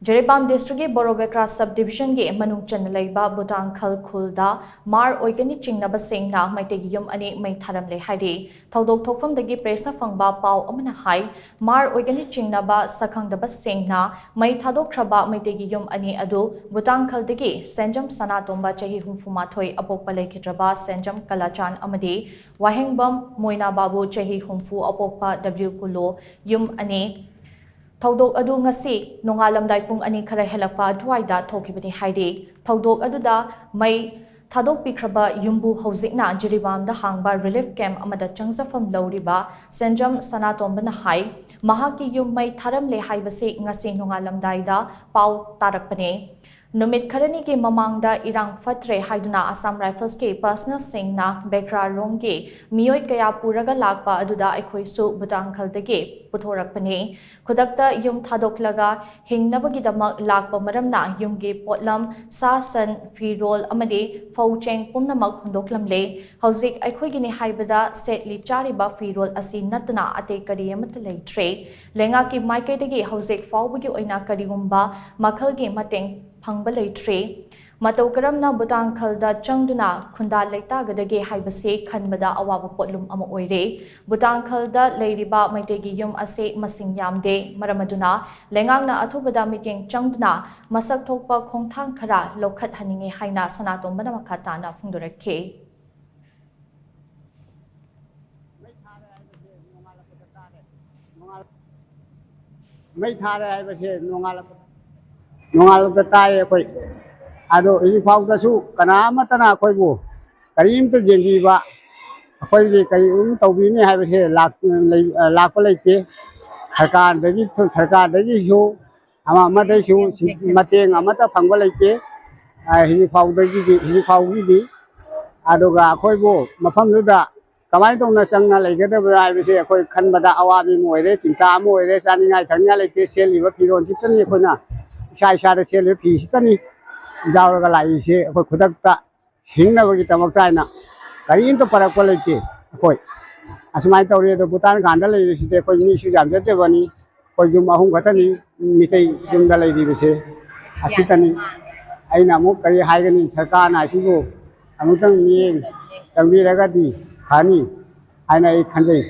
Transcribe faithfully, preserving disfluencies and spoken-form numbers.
ꯖꯤꯔꯤꯕꯥꯝ ꯗꯤꯁꯇ꯭ꯔꯤꯛꯀꯤ ꯕꯣꯔꯣꯕꯦꯀ꯭ꯔꯥ ꯁꯕ ꯗꯤꯕꯤꯖꯟꯒꯤ ꯃꯅꯨꯡ ꯆꯟꯅ ꯂꯩꯕ ꯕꯨꯇꯥꯡꯈꯜ ꯈꯨꯜꯗ ꯃꯥꯔ ꯑꯣꯏꯒꯅꯤ ꯆꯤꯡꯅꯕꯁꯤꯡꯅ ꯃꯩꯇꯩꯒꯤ ꯌꯨꯝ ꯑꯅꯤ ꯃꯩ ꯊꯥꯔꯝꯂꯦ ꯍꯥꯏꯔꯤ꯫ ꯊꯧꯗꯣꯛ ꯊꯣꯛꯐꯝꯗꯒꯤ ꯄ꯭ꯔꯦꯁꯅ ꯐꯪꯕ ꯄꯥꯎ ꯑꯃꯅ ꯍꯥꯏ, ꯃꯥꯔ ꯑꯣꯏꯒꯅꯤ ꯆꯤꯡꯅꯕ ꯁꯛꯈꯪꯗꯕꯁꯤꯡꯅ ꯃꯩ ꯊꯥꯗꯣꯛꯈ꯭ꯔꯕ ꯃꯩꯇꯩꯒꯤ ꯌꯨꯝ ꯑꯅꯤ ꯑꯗꯨ ꯕꯨꯇꯥꯡꯈꯜꯗꯒꯤ ꯁꯦꯟꯖꯝ ꯁꯅꯥꯇꯣꯝꯕ ꯆꯍꯤ ꯍꯨꯝꯐꯨꯃꯥꯊꯣꯏ ꯑꯄꯣꯛꯄ ꯂꯩꯈꯤꯗ꯭ꯔꯕ ꯁꯦꯟꯖꯝ ꯀꯂꯥꯆꯥꯟ ꯑꯃꯗꯤ ꯋꯥꯍꯦꯡꯕꯝ ꯃꯣꯏꯅꯥ ꯕꯥꯕꯨ ꯆꯍꯤ ꯍꯨꯝꯐꯨ ꯑꯄꯣꯛꯄ ꯗꯕ꯭ꯂꯤꯎ ꯀꯨꯂꯣ ꯌꯨꯝ ꯑꯅꯤ꯫ ꯊꯧꯗꯣꯛ ꯑꯗꯨ ꯉꯁꯤ ꯅꯣꯡꯉꯥꯜꯂꯝꯗꯥꯏ ꯄꯨꯡ ꯑꯅꯤ ꯈꯔ ꯍꯦꯜꯂꯛꯄ ꯑꯗꯨꯋꯥꯏꯗ ꯊꯣꯛꯈꯤꯕꯅꯤ ꯍꯥꯏꯔꯤ꯫ ꯊꯧꯗꯣꯛ ꯑꯗꯨꯗ ꯃꯩ ꯊꯥꯗꯣꯛꯄꯤꯈ꯭ꯔꯕ ꯌꯨꯝꯕꯨ ꯍꯧꯖꯤꯛꯅ ꯖꯤꯔꯤꯕꯥꯝꯗ ꯍꯥꯡꯕ ꯔꯤꯂꯤꯐ ꯀꯦꯝꯞ ꯑꯃꯗ ꯆꯪꯖꯐꯝ ꯂꯧꯔꯤꯕ ꯁꯦꯟꯖꯝ ꯁꯅꯥꯇꯣꯝꯕꯅ ꯍꯥꯏ, ꯃꯍꯥꯛꯀꯤ ꯌꯨꯝ ꯃꯩ ꯊꯥꯔꯝꯂꯦ ꯍꯥꯏꯕꯁꯤ ꯉꯁꯤ ꯅꯣꯡꯉꯥꯜꯂꯝꯗꯥꯏꯗ ꯄꯥꯎ ꯇꯥꯔꯛꯄꯅꯦ꯫ ꯅꯨꯃꯤꯠ ꯈꯔꯅꯤꯒꯤ ꯃꯃꯥꯡꯗ ꯏꯔꯥꯡ ꯐꯠꯇ꯭ꯔꯦ ꯍꯥꯏꯗꯨꯅ ꯑꯁꯥꯝ ꯔꯥꯏꯐꯜꯁꯀꯤ ꯄꯔꯁꯅꯦꯜꯁꯤꯡꯅ ꯕꯦꯀ꯭ꯔꯥꯔꯣꯝꯒꯤ ꯃꯤꯑꯣꯏ ꯀꯌꯥ ꯄꯨꯔꯒ ꯂꯥꯛꯄ ꯑꯗꯨꯗ ꯑꯩꯈꯣꯏꯁꯨ ꯕꯨꯇꯥꯡꯈꯜꯗꯒꯤ ꯄꯨꯊꯣꯔꯛꯄꯅꯤ꯫ ꯈꯨꯗꯛꯇ ꯌꯨꯝ ꯊꯥꯗꯣꯛꯂꯒ ꯍꯤꯡꯅꯕꯒꯤꯗꯃꯛ ꯂꯥꯛꯄ ꯃꯔꯝꯅ ꯌꯨꯝꯒꯤ ꯄꯣꯠꯂꯝ, ꯁꯥ ꯁꯟ, ꯐꯤꯔꯣꯜ ꯑꯃꯗꯤ ꯐꯧ ꯆꯦꯡ ꯄꯨꯝꯅꯃꯛ ꯍꯨꯟꯗꯣꯛꯂꯝꯂꯦ꯫ ꯍꯧꯖꯤꯛ ꯑꯩꯈꯣꯏꯒꯤꯅꯤ ꯍꯥꯏꯕꯗ ꯁꯦꯠꯂꯤ ꯆꯥꯔꯤꯕ ꯐꯤꯔꯣꯜ ꯑꯁꯤ ꯅꯠꯇꯅ ꯑꯇꯩ ꯀꯔꯤ ꯑꯃꯠꯇ ꯂꯩꯇ꯭ꯔꯦ꯫ ꯂꯩꯉꯥꯛꯀꯤ ꯃꯥꯏꯀꯩꯗꯒꯤ ꯍꯧꯖꯤꯛ ꯐꯥꯎꯕꯒꯤ ꯑꯣꯏꯅ ꯀꯔꯤꯒꯨꯝꯕ ꯃꯈꯜꯒꯤ ꯃꯇꯦꯡ ꯐꯪꯕ ꯂꯩꯇ꯭ꯔꯤ꯫ ꯃꯇꯧ ꯀꯔꯝꯅ ꯕꯨꯇꯥꯡꯈꯜꯗ ꯆꯪꯗꯨꯅ ꯈꯨꯟꯗꯥ ꯂꯩꯇꯥꯒꯗꯒꯦ ꯍꯥꯏꯕꯁꯤ ꯈꯟꯕꯗ ꯑꯋꯥꯕ ꯄꯣꯠꯂꯨꯝ ꯑꯃ ꯑꯣꯏꯔꯦ꯫ ꯕꯨꯇꯥꯡꯈꯜꯗ ꯂꯩꯔꯤꯕ ꯃꯩꯇꯩꯒꯤ ꯌꯨꯝ ꯑꯁꯤ ꯃꯁꯤꯡ ꯌꯥꯝꯗꯦ꯫ ꯃꯔꯝ ꯑꯗꯨꯅ ꯂꯩꯉꯥꯛꯅ ꯑꯊꯨꯕꯗ ꯃꯤꯠꯌꯦꯡ ꯆꯪꯗꯨꯅ ꯃꯁꯛ ꯊꯣꯛꯄ ꯈꯣꯡꯊꯥꯡ ꯈꯔ ꯂꯧꯈꯠꯍꯟꯅꯤꯡꯏ ꯍꯥꯏꯅ ꯁꯅꯥꯇꯣꯝꯕꯅ ꯃꯈꯥ ꯇꯥꯅ ꯐꯣꯡꯗꯣꯔꯛꯈꯤ꯫ ꯃꯩ ꯊꯥꯔꯦ ꯍꯥꯏꯕꯁꯦ ꯅꯣꯡꯉꯥꯜꯂꯛꯄ ꯅꯣꯡꯉꯥꯜꯂꯛꯄ ꯇꯥꯏ ꯑꯩꯈꯣꯏ꯫ ꯑꯗꯣ ꯍꯧꯖꯤꯛ ꯐꯥꯎꯗꯁꯨ ꯀꯅꯥ ꯑꯃꯠꯇꯅ ꯑꯩꯈꯣꯏꯕꯨ ꯀꯔꯤꯝꯇ ꯌꯦꯡꯕꯤꯕ, ꯑꯩꯈꯣꯏꯒꯤ ꯀꯔꯤꯒꯨꯝ ꯇꯧꯕꯤꯅꯤ ꯍꯥꯏꯕꯁꯦ ꯂꯥꯛ- ꯂꯩ- ꯂꯥꯛꯄ ꯂꯩꯇꯦ꯫ ꯁꯔꯀꯥꯔꯗꯒꯤ ꯁꯔꯀꯥꯔꯗꯒꯤꯁꯨ ꯑꯃ ꯑꯃꯗꯩꯁꯨ ꯁꯤ- ꯃꯇꯦꯡ ꯑꯃꯠꯇ ꯐꯪꯕ ꯂꯩꯇꯦ꯫ ꯑ, ꯍꯧꯖꯤꯛ ꯐꯥꯎꯗꯒꯤꯗꯤ ꯍꯧꯖꯤꯛ ꯐꯥꯎꯒꯤꯗꯤ ꯑꯗꯨꯒ ꯑꯩꯈꯣꯏꯕꯨ ꯃꯐꯝꯗꯨꯗ ꯀꯃꯥꯏꯅ ꯇꯧꯅ ꯆꯪꯅ ꯂꯩꯒꯗꯕ ꯍꯥꯏꯕꯁꯦ ꯑꯩꯈꯣꯏ ꯈꯟꯕꯗ ꯑꯋꯥꯕ ꯑꯃ ꯑꯣꯏꯔꯦ, ꯆꯤꯟꯇꯥ ꯑꯃ ꯑꯣꯏꯔꯦ꯫ ꯆꯥꯅꯤꯡꯉꯥꯏ ꯊꯛꯅꯤꯡꯉꯥꯏ ꯂꯩꯇꯦ, ꯁꯦꯠꯂꯤꯕ ꯐꯤꯔꯣꯜꯁꯤꯇꯅꯤ ꯑꯩꯈꯣꯏꯅ ꯏꯁꯥ ꯏꯁꯥꯗ ꯁꯦꯠꯂꯤꯕ ꯐꯤꯁꯤꯇꯅꯤ ꯌꯥꯎꯔꯒ ꯂꯥꯛꯏꯁꯦ꯫ ꯑꯩꯈꯣꯏ ꯈꯨꯗꯛꯇ ꯍꯤꯡꯅꯕꯒꯤꯗꯃꯛꯇ ꯍꯥꯏꯅ ꯀꯔꯤꯝꯇ ꯄꯔꯛꯄ ꯂꯩꯇꯦ꯫ ꯑꯩꯈꯣꯏ ꯑꯁꯨꯃꯥꯏꯅ ꯇꯧꯔꯤ꯫ ꯑꯗꯣ ꯚꯨꯇꯥꯟ ꯈꯥꯟꯗ ꯂꯩꯔꯤꯁꯤꯗꯤ ꯑꯩꯈꯣꯏ ꯃꯤꯁꯨ ꯌꯥꯝꯖꯗꯕꯅꯤ, ꯑꯩꯈꯣꯏ ꯌꯨꯝ ꯑꯍꯨꯝ ꯈꯛꯇꯅꯤ꯫ ꯃꯤꯇꯩ ꯌꯨꯝꯗ ꯂꯩꯔꯤꯕꯁꯦ ꯑꯁꯤꯇꯅꯤ꯫ ꯑꯩꯅ ꯑꯃꯨꯛ ꯀꯔꯤ ꯍꯥꯏꯒꯅꯤ? ꯁꯔꯀꯥꯔꯅ ꯑꯁꯤꯕꯨ ꯑꯃꯨꯛꯇꯪ ꯃꯤꯠꯌꯦꯡ ꯆꯪꯕꯤꯔꯒꯗꯤ ꯐꯅꯤ ꯍꯥꯏꯅ ꯑꯩ ꯈꯟꯖꯩ꯫